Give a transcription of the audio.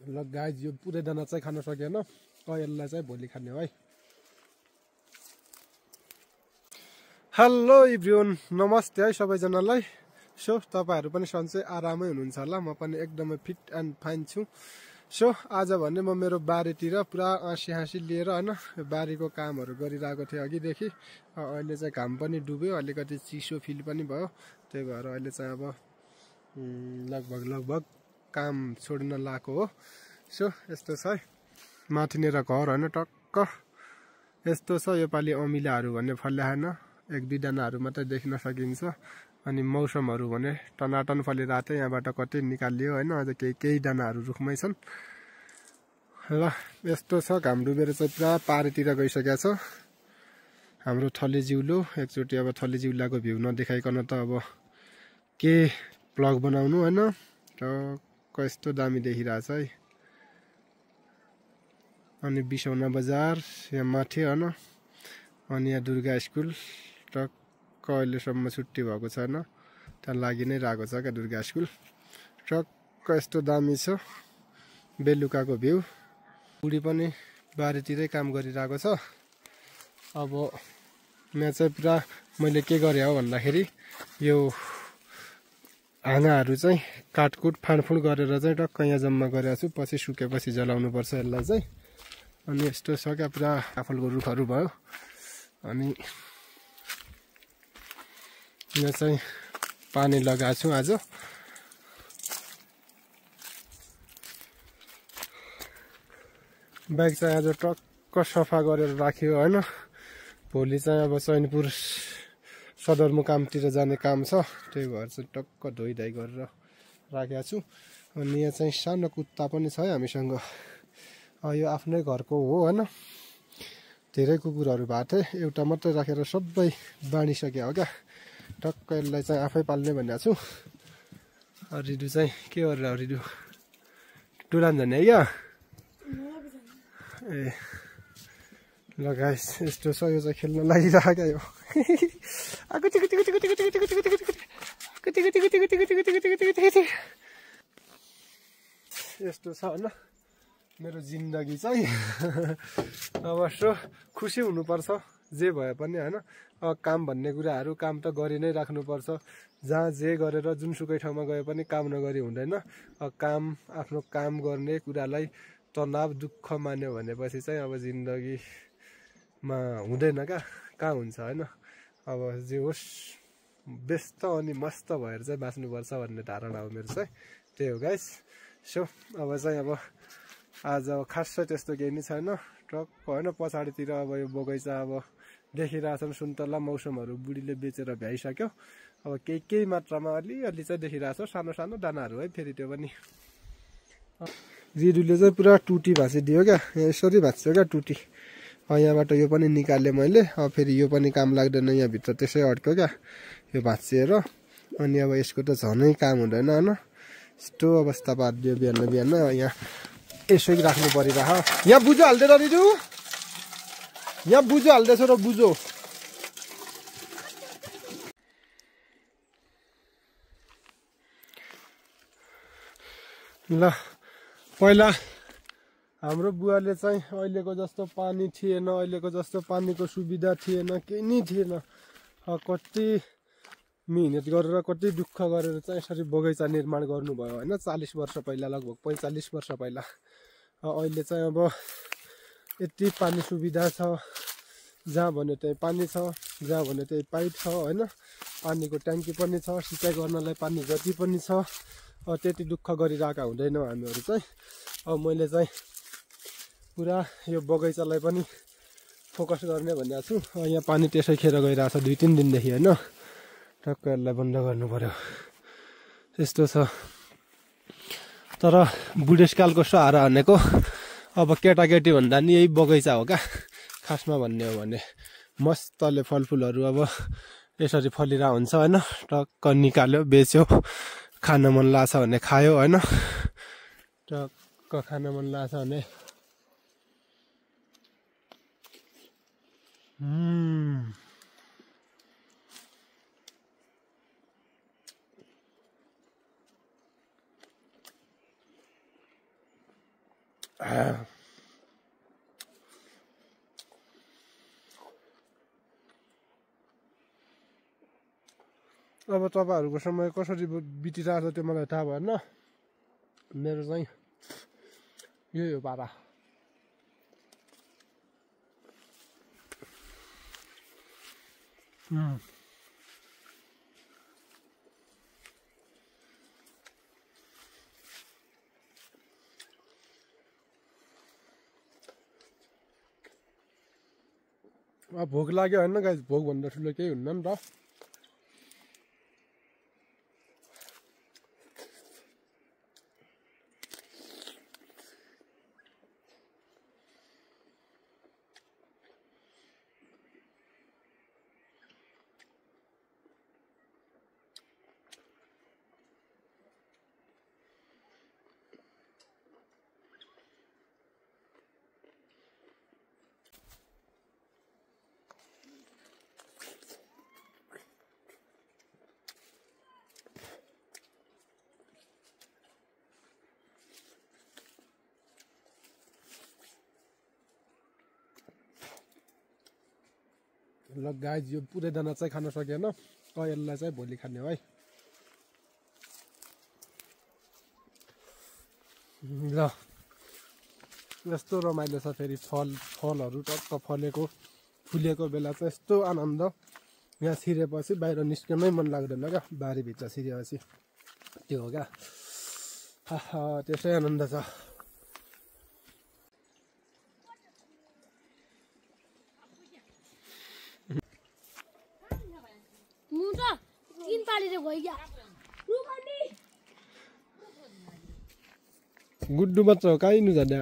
ल गाइज यो पुरै दाना चाहिँ खान सकेन यसलाई चाहिँ भोलि खाने हो है। हेलो एभ्रिवन नमस्ते है सबैजनालाई। सो तपाईहरु पनि सन्चै आरामै हुनुहुन्छ होला, म पनि एकदमै फिट एन्ड फाइन छु। सो आज भने म मेरो बारीतिर पुरा हाँसी लिएर हैन बारीको कामहरु गरिरहेको थिएँ अघिदेखि। अहिले चाहिँ घाम पनि डुब्यो, अलिकति चिसो फिल पनि भयो, त्यही भएर अहिले चाहिँ अब लगभग काम छोड्न लाएको हो। सो यस्तो छ है माथिनेर घर हैन टक्क यस्तो छ। योपालि अमिलाहरु भन्ने फल्याएन, एक दुई दानाहरु मात्रै देख्न सकिन्छ। अनि मौसमहरु भने टनाटन फलिरहेको थियो, यहाँबाट कतै निकालियो हैन, अझ केही दानाहरु रुखमै छन्। ल यस्तो छ, घाम डुबेर चाहिँ पुरा पारीतिर गइसकेको छ हाम्रो थली जिउलो। एकचोटी अब थली जिउलाको भ्यू नदेखाइकन त अब के ब्लग बनाउनु हैन। टक्क यस्तो दामी देखिरहेछ है। अनि बिसौना बजार यहाँ माथि हैन, अनि यहाँ दुर्गा स्कुल टक्क अहिलेसम्म छुट्टी भएको छैन, त्यहाँ लागि नै रहेको छ क्या दुर्गा स्कुल। टक्क यस्तो दामी छ बेलुकाको भ्यू। बुढी पनि बारीतिरै काम गरिरहेको छ। अब यहाँ चाहिँ पुरा मैले के गरे हो भन्दाखेरि यो हाँगाहरु चाहिँ काटकुट फाँडफुँड गरेर चाहिँ टक्क यहाँ जम्मा गरेको छु, पछि सुकेपछि जलाउनु पर्छ यसलाई चाहिँ। अनि यस्तो छ क्या पुरा आफलको रुखहरू भयो। अनि यहाँ चाहिँ पानी लगाएको छु आज। बाइक चाहिँ आज टक्क सफा गरेर राख्यो हैन। भोलि चाहिँ अब चैनपुर सदरमुकामतिर जाने काम छ, त्यही भएर चाहिँ टक्क धोइधाइ गरेर राखेको छु। अनि यहाँ चाहिँ सानो कुत्ता पनि छ है हामीसँग। यो आफ्नै घरको हो हैन, धेरै कुकुरहरू भएको थिए, एउटा मात्रै राखेर सबै बाँडिसके हो क्या। टक्क यसलाई चाहिँ आफै पाल्ने भनेको छु। रिडु चाहिँ के गरेर रिडु टुलान जाने है क्या। ए ल गाइस यस्तो छ, यो चाहिँ खेल्न लागिरहेको यो यस्तो छ हैन मेरो जिन्दगी चाहिँ। अवश्य खुसी हुनुपर्छ जे भए पनि हैन। काम भन्ने कुराहरू काम त गरि नै राख्नुपर्छ। जहाँ जे गरेर जुनसुकै ठाउँमा गए पनि काम नगरी हुँदैन। काम आफ्नो काम गर्ने कुरालाई तनाव दुःख मान्यो भनेपछि चाहिँ अब जिन्दगीमा हुँदैन क्या, कहाँ हुन्छ हैन। अब जे होस् व्यस्त अनि मस्त भएर चाहिँ बाँच्नुपर्छ भन्ने धारणा हो मेरो चाहिँ, त्यही हो गाइस। सो अब चाहिँ अब आज खासै त्यस्तो केही नै छैन। टक्क होइन पछाडितिर अब यो बगैँचा अब देखिरहेछन् सुन्तला मौसमहरू बुढीले बेचेर भ्याइसक्यो। अब केही मात्रामा अलिअलि चाहिँ देखिरहेछ, सानो सानो दानाहरू है फेरि त्यो पनि। रिडुले चाहिँ पुरा टुटी भाँचिदियो क्या, यसरी भाँच्यो क्या टुटी। यहाँबाट यो पनि निकालेँ मैले, फेरि यो पनि काम लाग्दैन, यहाँभित्र त्यसै अड्क्यो क्या यो भाँचिएर। अनि अब यसको त झनै काम हुँदैन होइन, यस्तो अवस्था पारिदियो बिहान यहाँ यसै राख्नु परिरह। यहाँ बुझो हाल्दै र रिडु, यहाँ बुझो हाल्दैछ र बुझो। ल पहिला हाम्रो बुवाले चाहिँ अहिलेको जस्तो पानी थिएन, अहिलेको जस्तो पानीको सुविधा थिएन, केही नै थिएन। कति मिहिनेत गरेर कति दुःख गरेर चाहिँ यसरी बगैँचा निर्माण गर्नुभयो होइन, 40 वर्ष पहिला, लगभग 45 वर्ष पहिला। अहिले चाहिँ अब यति पानी सुविधा छ, जहाँ भन्यो त्यही पानी छ, जहाँ भन्यो त्यही पाइप छ होइन। पानीको ट्याङ्की पनि छ, सिँचाइ गर्नलाई पानी जति पनि छ। त्यति दुःख गरिरहेका हुँदैनौँ हामीहरू चाहिँ। अब मैले चाहिँ पुरा यो बगैँचालाई पनि फोकस गर्ने भनेको छु। यहाँ पानी त्यसै खेर गइरहेछ 2-3 दिनदेखि होइन। टक्क यसलाई बन्द गर्नु पर्यो, त्यस्तो छ। तर बुढेसकालको सहारा भनेको अब केटाकेटी भन्दा नि यही बगैँचा हो क्या खासमा भन्ने हो भने। मस्तले फलफुलहरू अब यसरी फलिरहेको हुन्छ होइन। टक्क निकाल्यो बेच्यो, खान मन लाग्छ भने खायो होइन। टक्क खान मन लाग्छ भने अब तपाईँहरूको समय कसरी बितिरहेको छ त्यो मलाई थाहा भएन मेरो चाहिँ यही हो पारा अब भोक लाग्यो होइन गाइस भोक भन्दा ठुलो केही हुन्न नि त ल गाइस यो पुरै दाना चाहिँ खान सकेन यसलाई चाहिँ भोलि खाने हो है ल यस्तो रमाइलो छ फेरि फलहरू टक्क फलेको फुलेको बेला चाहिँ यस्तो आनन्द यहाँ छिरेपछि बाहिर निस्कनै मन लाग्दैन क्या बारीभित्र छिरेपछि त्यो हो क्या त्यसै आनन्द छ गुड्डु बच्चा हो कहीँ जाने